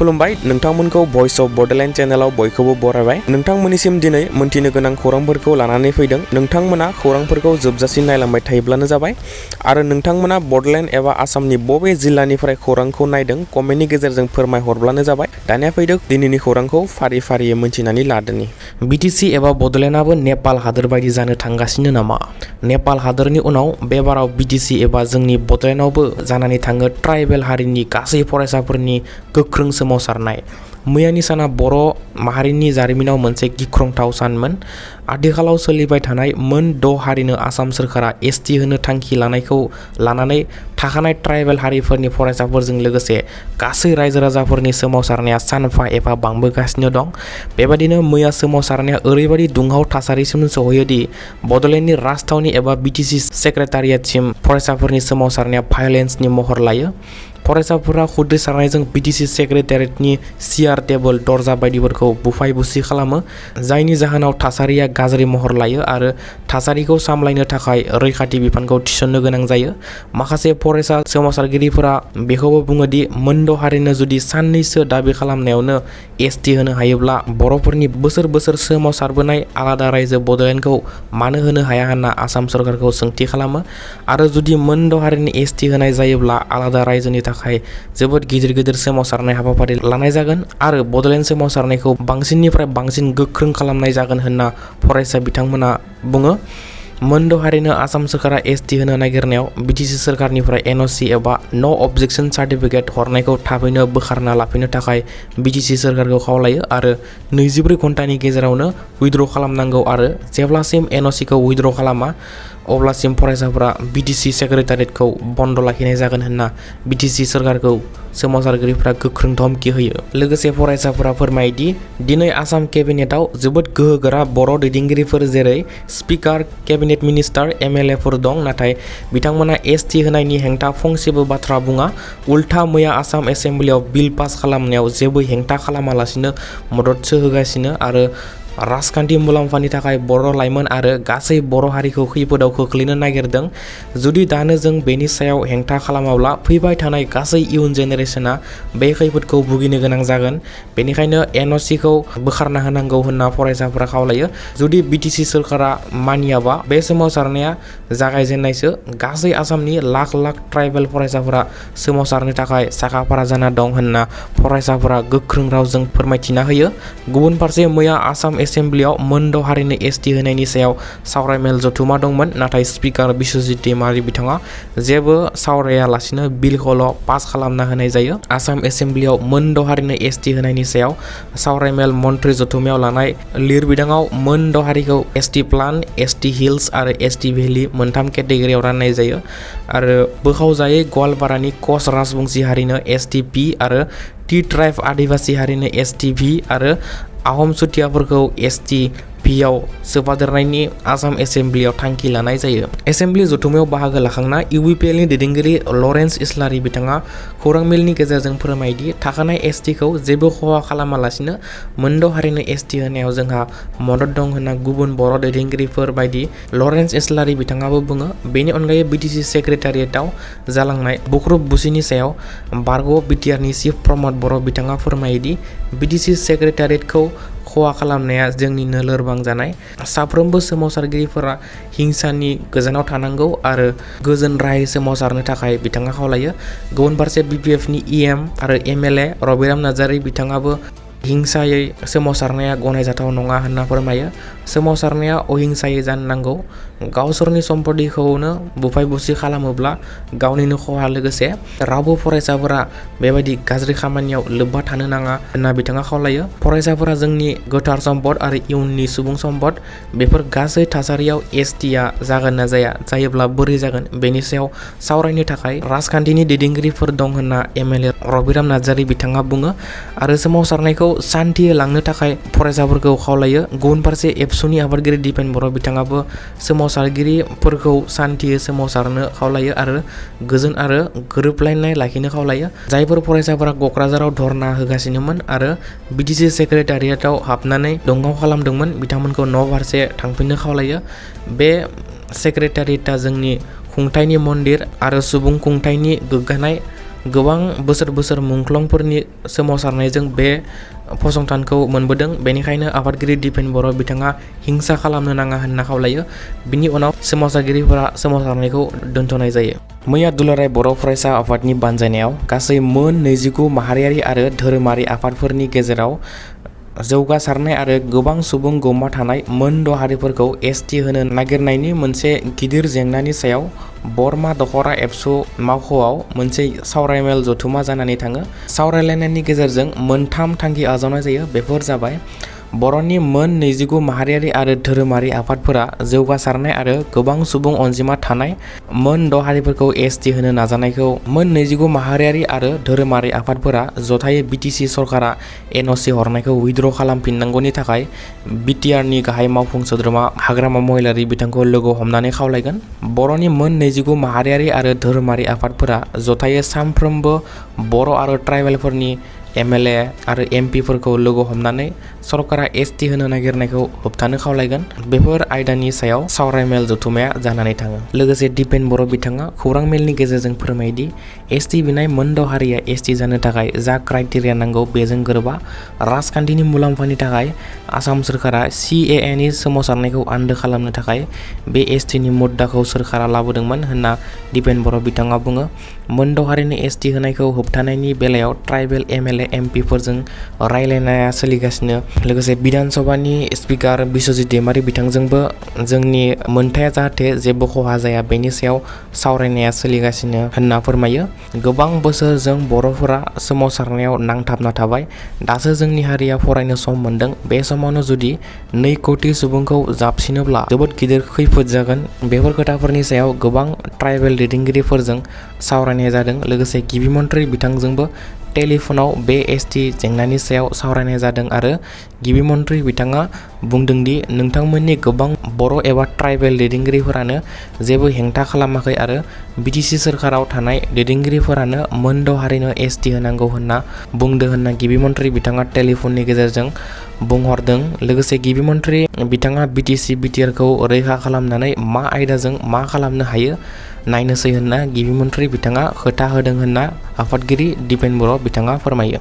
खुलुमबाय नोंथांमोनखौ voice of Bodoland चैनलाव बयखौबो बरायबाय। नोंथांमोननिसिम दिनै मोनथिनो गोनां खौरांफोरखौ लानानै फैदों। नोंथांमोना खौरांफोरखौ जोबजासिम नायलांबाय थायोब्लानो जाबाय आरो नोंथांमोना बडोलेण्ड एबा आसामनि बबे जिल्लानिफ्राय खौरांखौ नायदों कमेन्टनि गेजेरजों फोरमायहरब्लानो जाबाय। दानिया फैदों दिनैनि खौरांखौ फारि फारियै मोनथिनानै लादोनि। BTC एबा बडोलेण्डआबो नेपाल हादोर बायदि जानो थांगासिनो नामा? नेपाल हादोरनि उनाव बे बाराव BTC एबा जोंनि बडोलेण्डआवबो जानानै थाङो ट्राइबेल हारिनि गासै फरायसाफोरनि गोख्रों सोमावसारनाय। मैयानि साना बर' माहारिनि जारिमिनाव मोनसे गिख्रंथाव सानमोन। आथिखालाव सोलिबाय थानाय मोन 6 हारिनो आसाम सोरखारा ST होनो थांखि लानायखौ लानानै थाखानाय ट्राइबेल हारिफोरनि फरायसाफोरजों लोगोसे गासै रायजो राजाफोरनि सोमावसारनाया सानफा एफा बांबोगासिनो दं। बेबादिनो मैया सोमावसारनाया ओरैबायदि दुंहाव थासारिसिम सहैयोदि बडोलेण्डनि राजथावनि एबा BTC सेक्रेटारियेटसिम फरायसाफोरनि सोमावसारनाया भायलेन्सनि महर लायो। फरायसाफोरा खुद्रिसारनायजों BTC सेक्रेटारियेटनि सियार टेबोल दरजा बायदिफोरखौ बुफाय बुसि खालामो, जायनि जाहोनाव थासारिया गाज्रि महर लायो आरो थासारिखौ सामलायनो थाखाय रैखाथि बिफानखौ थिसननो गोनां जायो। माखासे फरायसा सोमावसारगिरिफोरा बेखौबो बुङो दि मोन 6 हारिनो जुदि साननैसो दाबि खालामनायावनो ST होनो हायोब्ला बर'फोरनि बोसोर बोसोर सोमावसारबोनाय आलादा रायजो बडोलेण्डखौ मानो होनो हाया होनना आसाम सरकारखौ सोंथि खालामो आरो जुदि मोन 6 हारिनि ST होनाय जायोब्ला आलादा रायजोनि थाखाय जोबोद गिदिर सोमावसारनाय हाबाफारि लानाय जागोन आरो बडोलेण्ड सोमावसारनायखौ बांसिननिफ्राय बांसिन गोख्रों खालामनाय जागोन होनना फरायसा बिथांमोना बुङो। मोन 6 हारिनो आसाम सोरखारा ST होनो नागिरनायाव BTC सोरखारनिफ्राय NOC एबा नो अबजेक्शन सार्टिफिकेट हरनायखौ थाबैनो बोखारना लाफिननो थाखाय BTC सोरखारखौ खावलायो आरो 24 घन्टानि गेजेरावनो उइथड्र खालामनांगौ आरो जेब्लासिम NOC खौ उइथड्र खालामा अब्लासिम फरायसाफोरा BTC सेक्रेटारियेटखौ बन्द लाखिनाय जागोन होनना BTC सोरखारखौ सोमावसारगिरिफोरा गोख्रों धमकी होयो। लोगोसे फरायसाफोरा फोरमायोदि दिनै आसाम केबिनेटआव जोबोद गोहोगोरा बर' दैदेनगिरिफोर जेरै स्पिकार, केबिनेट मिनिस्टार, MLA फोर दं, नाथाय बिथांमोना ST होनायनि हेंथा फंसेबो बाथ्रा बुङा। उल्था मैया आसाम एसेम्बलियाव बिल पास खालामनायाव जेबो हेंथा खालामालासिनो मददसो होगासिनो आरो राजखान्थि मुलाम्फानि थाखाय बर' लाइमोन आरो गासै बर' हारिखौ खैफोदाव खोख्लैनो नागिरदों। जुदि दानो जों बेनि सायाव हेंथा खालामाब्ला फैबाय थानाय गासै इयुन जेनेरेशना बे खैफोदखौ भुगिनो गोनां जागोन। बेनिखायनो NOC खौ बोखारना होनांगौ होनना फरायसाफोरा खावलायो। जुदि BTC सोरखारा मानियाबा बे सोमावसारनाया जागायजेननायसो। गासै आसामनि लाख ट्राइबेल फरायसाफोरा सोमावसारनो थाखाय साखाफारा जाना दं होनना फरायसाफोरा गोख्रों रावजों फोरमायथिना होयो। गुबुन फारसे मैया आसाम एसेम्बलियाव मोन 6 हारिनो ST होनायनि सायाव सावरायमेल जथुमा दंमोन, नाथाय स्पिकार बिश्वजित दैमारी बिथाङा जेबो सावरायालासिनो बिलखौल' पास खालामना होनाय जायो। आसाम एसेम्बलियाव मोन 6 हारिनो ST होनायनि सायाव सावरायमेल मन्थ्रि जथुमायाव लानाय लिरबिदाङाव मोन 6 हारिखौ ST प्लान, ST हिल्स आरो ST भेलि मोनथाम केटेगरियाव राननाय जायो आरो बोखावजायै गवालपारानि कच राजबंसि हारिनो ST P आरो T ट्राइब आदिबासि हारिनो ST V आरो आहम चुटियाफोरखौ ST P आव सोफादेरनायनि आसाम एसेम्बलियाव थांखि लानाय जायो। एसेम्बलि जथुमायाव बाहागो लाखांना UPPL नि दैदेनगिरि लरेन्स इस्लारि बिथाङा खौरां मेलनि गेजेरजों फोरमायदि थाखानाय ST खौ जेबो खहा खालामालासिनो मोन 6 हारिनो ST होनायाव जोंहा मदद दं होनना गुबुन बर' दैदेनगिरिफोर बायदि लरेन्स इस्लारि बिथाङाबो बुङो। बेनि अनगायै BTC सेक्रेटारियेटआव जालांनाय बुख्रुब बुसिनि सायाव बारग' BTR नि चिफ प्रमद बर' बिथाङा फोरमायोदि BTC सेक्रेटारियेटखौ खहा खालामनाया जोंनिनो लोरबां जानाय। साफ्रोमबो सोमावसारगिरिफोरा हिंसानि गोजानाव थानांगौ आरो गोजोन राहायै सोमावसारनो थाखाय बिथाङा खावलायो। गुबुन फारसे BPF नि EM आरो MLA रबिराम नार्जारी बिथाङाबो हिंसायै सोमावसारनाया गनायजाथाव नङा होनना फोरमायो। सोमावसारनाया अहिंसायै जानो नांगौ। गावसोरनि सम्पतिखौनो बुफाय बुसि खालामोब्ला गावनिनो खहा। लोगोसे रावबो फरायसाफोरा बेबायदि गाज्रि खामानियाव लोब्बा थानो नाङा होनना बिथाङा खावलायो। फरायसाफोरा जोंनि गोथार सम्पद आरो इयुननि सुबुं सम्पद। बेफोर गासै थासारियाव ST आ जागोन ना जाया, जायोब्ला बोरै जागोन बेनि सायाव सावरायनो थाखाय राजखान्थिनि दैदेनगिरिफोर दं होनना MLA रबिराम नार्जारी बिथाङा बुङो आरो सोमावसारनायखौ सान्थियै लांनो थाखाय फरायसाफोरखौ खावलायो। गुबुन फारसे एबसुनि आफादगिरि दिपेन बर' बिथाङाबो सोमावसारगिरिफोरखौ सान्थियै सोमावसारनो खावलायो आरो गोजोन आरो गोरोबलायनाय लाखिनो खावलायो। जायफोर फरायसाफोरा क'क्राझाराव धरना होगासिनोमोन आरो BTC सेक्रेटारियेटआव हाबनानै दंगाव खालामदोंमोन बिथांमोनखौ न' फारसे थांफिननो खावलायो। बे सेक्रेटारियेटआ जोंनि खुंथायनि मन्दिर आरो सुबुं खुंथायनि गोग्गानाय गोबां बोसोर मुंख्लंफोरनि सोमावसारनायजों बे फसंथानखौ मोनबोदों। बेनिखायनो आफादगिरि दिपेन बर' बिथाङा हिंसा खालामनो नाङा होनना खावलायो। बिनि उनाव सोमावसारगिरिफोरा सोमावसारनायखौ दोनथ'नाय जायो। मैया दुलाराय बर' फरायसा आफादनि बानजायनायाव गासै मोन 29 माहारियारि आरो धोरोमारि आफादफोरनि गेजेराव जौगासारनाय आरो गोबां सुबुं गौमा थानाय मोन 6 हारिफोरखौ एसटि होनो नागिरनायनि मोनसे गिदिर जेंनानि सायाव बरमा दखरा एबसु मावख'आव मोनसे सावरायमेल जथुमा जानानै थाङो। सावरायलायनायनि गेजेरजों मोनथाम थांखि आजावनाय जायो। बेफोर जाबाय बर'नि मोन 29 माहारियारि आरो धोरोमारि आफादफोरा जौगासारनाय आरो गोबां सुबुं अनजिमा थानाय मोन 6 हारिफोरखौ एसटि होनो नाजानायखौ मोन 29 माहारियारि आरो धोरोमारि आफादफोरा जथायै बिटिसि सरकारा एनअसि हरनायखौ उइद्र' खालामफिननांगौनि थाखाय बिटिआरनि गाहाय मावफुं सोद्रोमा हाग्रामा महिलारी बिथांखौ लोगो हमनानै खावलायगोन। बर'नि मोन 29 माहारियारि आरो धोरोमारि आफादफोरा जथायै सानफ्रोमबो बर' आरो ट्राइबेलफोरनि एमएलए आरो एमपिफोरखौ लोगो हमनानै सरकारा एसटि होनो नागिरनायखौ होबथानो खावलायगोन। बेफोर आयदानि सायाव सावरायमेल जथुमाया जानानै थाङो। लोगोसे दिपेन बर' बिथाङा खौरां मेलनि गेजेरजों फोरमायोदि एसटि बिनाय मोन 6 हारिया एसटि जानो थाखाय जा क्राइटेरिया नांगौ बेजों गोरोबा। राजखान्थिनि मुलाम्फानि थाखाय आसाम सोरखारा CAAनि सोमावसारनायखौ आन्दो खालामनो थाखाय बे एसटिनि मुद्दाखौ सोरखारा लाबोदोंमोन होनना दिपेन बर' बिथाङा बुङो। मोन 6 हारिनि एसटि होनायखौ होबथानायनि बेलायाव ट्राइबेल एमएलए एमपिफोरजों रायलायनाया सोलिगासिनो। लोगोसे बिधान सभानि स्पिकार बिश्वजित दैमारी बिथांजोंबो जोंनि मोनथाया जाहाथे जेबो खहा जाया बेनि सायाव सावरायनाया सोलिगासिनो होनना फोरमायो। गोबां बोसोर जों बर'फोरा सोमावसारनायाव नांथाबना थाबाय। दासो जोंनि हारिया फरायनो सम मोनदों। बे समावनो जुदि 2 कोटि सुबुंखौ जाबसिनोब्ला जोबोद गिदिर खैफोद जागोन। बेफोर खोथाफोरनि सायाव गोबां ट्राइबेल दैदेनगिरिफोरजों सावरायनाय जादों। लोगोसे गिबि मन्थ्रि बिथांजोंबो टेलिफनाव बे एसटि जेंनानि सायाव सावरायनाय जादों आरो गिबि मन्थ्रि बिथाङा बुंदोंदि नोंथांमोननि गोबां बर' एबा ट्राइबेल दैदेनगिरिफोरानो जेबो हेंथा खालामाखै आरो बिटिसि सोरखाराव थानाय दैदेनगिरिफोरानो मोन 6 हारिनो एसटि होनांगौ होनना बुंदों होनना गिबि मन्थ्रि बिथाङा टेलिफननि गेजेरजों बुंहरदों। लोगोसे गिबि मन्थ्रि बिथाङा बिटिसि बिटिआरखौ रैखा खालामनानै मा आयदाजों मा खालामनो हायो नायनोसै होनना गिबि मन्थ्रि बिथाङा खोथा होदों होनना आफादगिरि दिपेन बर' बिथाङा फोरमायो।